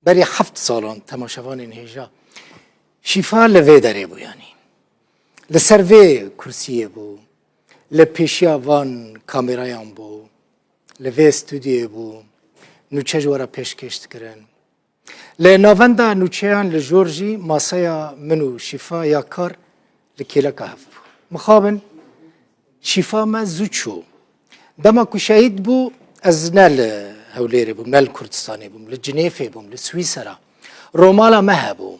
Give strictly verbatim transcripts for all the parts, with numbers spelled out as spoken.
berî heft salan temaşevanên hêja. Şîfa li vê derê bû, yanî li ser vê kursiyê bû, li pêşiya van kamerayan bû, li vê stûdyoyê bû, nûçe ji we re pêşkêş dikirin. Li navenda nûçeyan li jor jî maseya min û Şîfa ya kar li kêleka hev bû. Mixabin Şîfa me zû çû. Dema ku şehîd bû, ez ne li Hewlêrê bûm, ne li Kurdistanê bûm, li Cinêfê bûm, li Swîsera. Romala me hebû.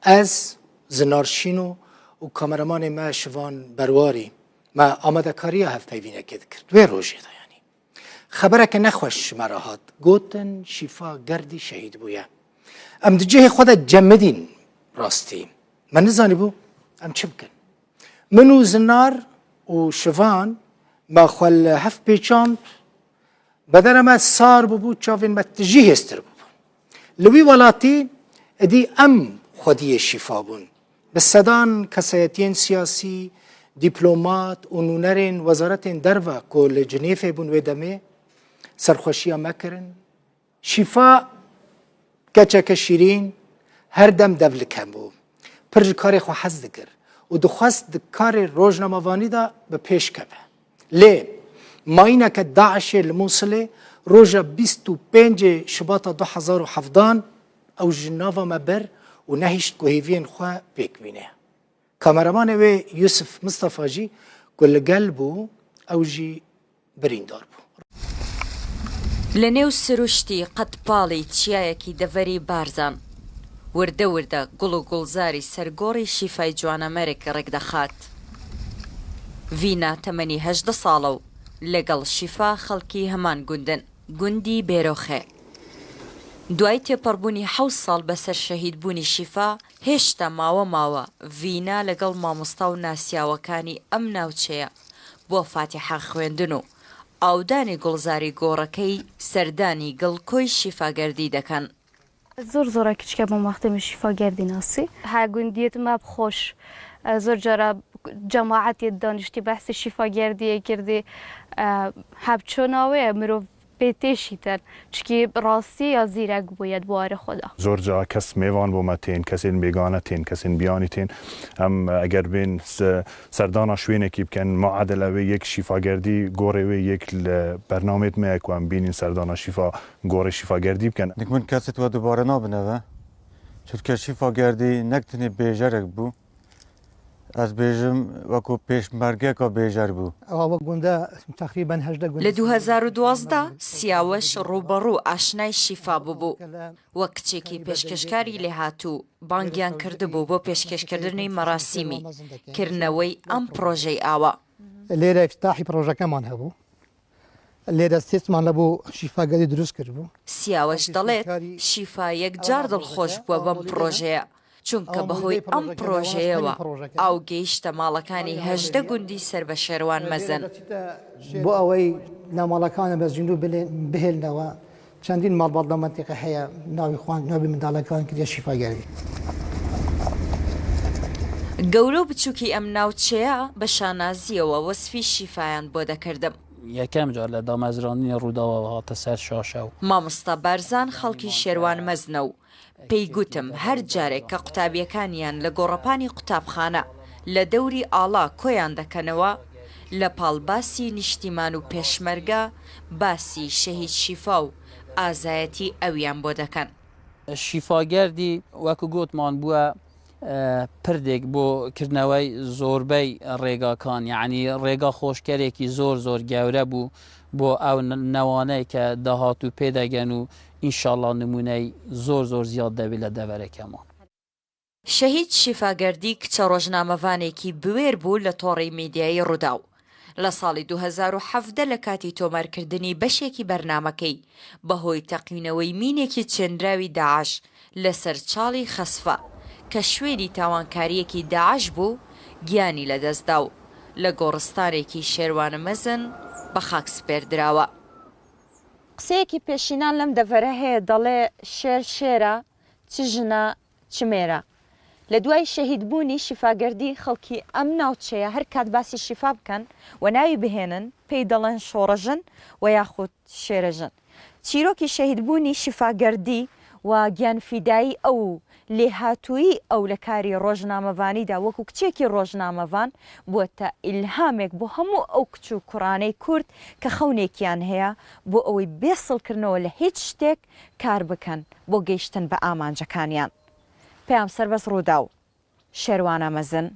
Ez, Zinar Şîno û kameramanê me Şivan Berwarî, me amadekariya hevpeyvînekê dikir. Wê rojê de, yanî. Xebereke nexweş ji me re hat. Gotin, Şîfa Gerdî şehîd bûye. Em di cihê xwe de cemidîn rastî. Me nizanîbû em çi bikin. Min û Zinar û Şivan me xwe li hev pêçand, bedena me sar bûbû, çavên me tijî hêztir bûbûn. Li wî welatî êdî em xwediyê Şîfa bûn. Bi sedan kesayetiyên siyasî, dîplomat û nûnerên wezaretên derve ku li Cinêfê bûn wê demê, serxweşiya me kirin. Şîfa, keçeke şîrîn, her dem dev li kem bû. Pir ji karê xwe hez dikir û dixwest di karê rojnamevanî de bi pêş keve. Lê mayîneke DAIŞê li Mûsilê roja bîst û pêncê Şibata du hezar û hevdan ew ji nava me bir û nehişt ku hêviyên xwe pêk bîne. Kameramanê wê Yusuf Mistefa jî ku li gel bû, ew jî birîndar bû. لە نێو سروشتی قەت پاڵی چیایەکی دەڤەری بارزان، وردە وردە گوڵ و گوڵزاری سەر گۆڕی شیفای جوانەمەرگ ڕێکدەخات. ڤینا تەمەنی هەژدە ساڵە و لەگەڵ شیفا خەڵکی هەمان گوندن، گوندی بێرۆخێ. دوای تێپەڕبوونی حەوت ساڵ بەسەر شەهیدبوونی شیفا، هێشتا ماوە ماوە ڤینا لەگەڵ مامۆستا و ناسیاوەکانی ئەم ناوچەیە بۆ فاتیحە خوێندن و ئاودانی گوڵزاری گۆڕەکەی سەردانی گڵکۆی شیفاگەردی دەکەن. Zor zora kiçike bûm wextê min Şîfa Gerdî nasî. He gundiyêt me bi xweş. Zor cara cemaetê daniştî behsê Şîfa Gerdiyê kirdî. He bi çona wê mirov pê tê şîtin. Çikî rastî ya zîrek bûye di warê xwe de. Zor cara kes mêvan bo me tên, kesên bêgane tên, kesên biyanî tên. Em eger bên se- serdana şwênekî bikin, muadele wê yek şîfagerdî, gorê wê yek li bernamêt me ye ku em bînîn serdana şîfa, gorê şîfagerdî bikin. Nik min kesê we dubare nabine ve. Çunke şîfagerdî nek tenê bêjerek bû. Ez bêjim weko pêşmergeka bêjer bû. Ewa we gunde teqrîben hejdeh gunde. Li du hezar û duwazdeh Siyaweş rûberu aşnay Şîfa bûbû. Wek kiçekî pêşkêşkarî lê hatû bangiyan kirdibû bo pêşkêşkirdinê merasîmî kirinewey em projey awa. Lêre îftitahî projekeman hebû. Lêre sêsman le bo Şîfa Gedî dirust kiribû. Siyaweş delet Şîfa yekcar dilxweş bû bem projeya. Çunke bi hoy em projeyewa aw geyişte malekanî hejdeh gundî ser be Şerwan Mezin. Bo ewey ne malekan e be zîndû bihêlnewe. Çendîn malbat da mentiqe heye navî xwan navî mindalekan kiriye Şîfa Gerdî. Gewro biçûkî em navçeya bi şanaziyewa wesfî Şîfayan bo dekerdim. Yekem car li damezrandinê Rûdawa hate ser şaşe û. Mamosta Barzan xelkî Şêrwan Mezin e û pêy gotim her carê ke qutabiyekaniyan li gorepani qutabxane li dewrî ala koyan dekenewe, li pal basî niştîman û pêşmerge, basî şehîd Şîfa û azayetî ewiyan bo deken. Şîfagerdî wek gotman bûye pirdêk bo kirinewey zorbey rêgakan, yanî rêga xweşkerekî zor zor gewre bû bo ew newaney ke dahatû pê degen û înşallah nimûney zor zor ziyad dewî le devereke man. Şehîd Şîfagerdî kiçe rojnamevanekî biwêr bû li torê mîdyayî Rûdaw. لە ساڵی دوو هەزار و حەڤدە لە کاتی تۆمارکردنی بەشێکی بەرنامەکەی بەهۆی تەقینەوەی مینێکی چێنراوی داعش لەسەر چاڵی خەسفە کە شوێنی تاوانکارییەکی داعش بوو گیانی لەدەستدا و لە گۆڕستانێکی شێروانمەزن بە خاک سپێردراوە. قسەیەکی پێشینان لەم دەڤەرە هەیە دەڵێ شێر شێرە چ ژنە چ مێرە. لە دوای شەهیدبوونی شیفاگەردی خەڵکی ئەم ناوچەیە هەر کات باسی شیفا بکەن و ناوی بهێنن پێی دەڵێن شۆڕەژن و یاخود شێرەژن. چیرۆکی شەهیدبوونی شیفاگەردی و گیانفیدایی ئەو و لێهاتوویی ئەو لە کاری ڕۆژنامەڤانیدا وەکو کچێکی ڕۆژنامەڤان بووەتە ئیلهامێک بۆ هەموو ئەو کچ و کوڕانەی کورد کە خەونێکیان هەیە بۆ ئەوەی بێ سڵکردنەوە لە هیچ شتێک کار بکەن بۆ گەیشتن بە ئامانجەکانیان. پەیام سەربەست ڕووداو، شێروانە مەزن.